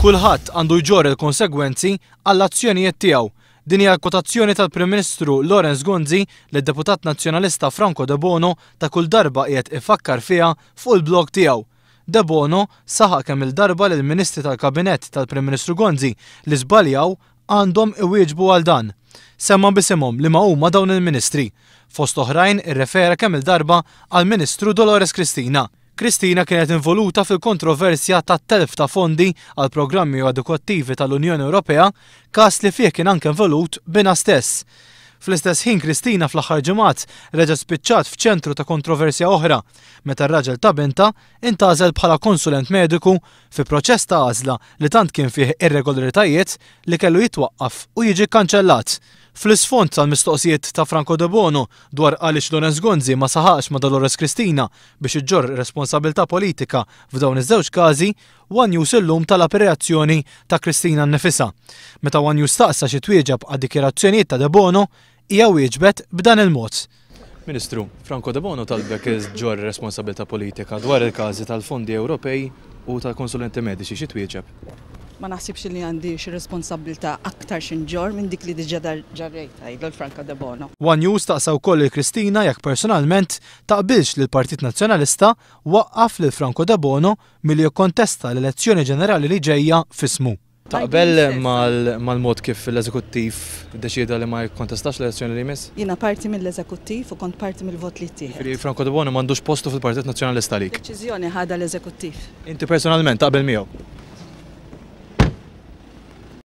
Kulħadd għandu jġorr il-konsegwenzi għall-azzjonijiet tiegħu. Din hija l-kwotazzjoni tal-Prim Ministru Lawrence Gonzi li d-Deputat Nazzjonalista Franco Debono ta' kull darba qiegħed ifakkar fiha fuq il-blog tiegħu. Debono saħaq kemm-il darba li l-Ministri tal-Kabinett tal-Prim Ministru Gonzi li żbaljaw għandhom iwieġbu għal dan. Semma b'isimhom liema huma dawn il-Ministri. Fost oħrajn irrefera kemm-il darba għall-Ministru Dolores Cristina. Cristina kienet involuta fil-kontroversja tat-telf ta' fondi għal programmi edukattivi tal-Unjoni Ewropea, każ li fih kien anke involut binha stess. Fl-istess ħin Cristina fl-aħħar ġimgħat reġgħet spiċċat f'ċentru ta' kontroversja oħra, meta r-raġel ta' bintha intgħażel bħala konsulent mediku fi proċess ta' għażla li tant kien fih irregolaritajiet li kellu jitwaqqaf u jiġi kkanċellat. Fl-isfond tal-mistoqsijiet ta' Franco Debono dwar għaliex Lawrence Gonzi ma saħaqx ma' Dolores Cristina biex iġġorr responsabilità politika f'dawn iż-żewġ każi, one News illum talab ir-reazzjoni ta' Cristina nnifisha. Meta one News staqsa xi twieġeb għad-dikjarazzjonijiet ta' Debono, hija wieġbet b'dan il-mod. Ministru, Franco Debono talbek iġġorr responsabilità politika dwar il-każi tal-fondi Ewropej u tal-konsulenti mediċi, xi twieġeb? Ma naħsibx li għandi xi responsabbiltà aktar xi nġorr minn dik li diġà ġarrejt, għidlu l-Franco Debono. One News staqsa wkoll lil Cristina jekk personalment taqbilx li l-Partit Nazzjonalista waqqaf lil Franco Debono milli jikkontesta l-elezzjoni ġenerali li ġejja f'ismu. Taqbel mal-mod kif l-Eżekuttiv iddeċieda li ma jikkontestax l-elezzjoni li jmiss? Jiena parti mill-Eżekuttiv u kont parti mill-vot li ttieħed. Jiġifieri Franco Debono m'għandux postu fil-Partit Nazzjonalista għalik? Deċiżjoni ħadha l-Eżekuttiv. Inti personalment taqbel miegħu?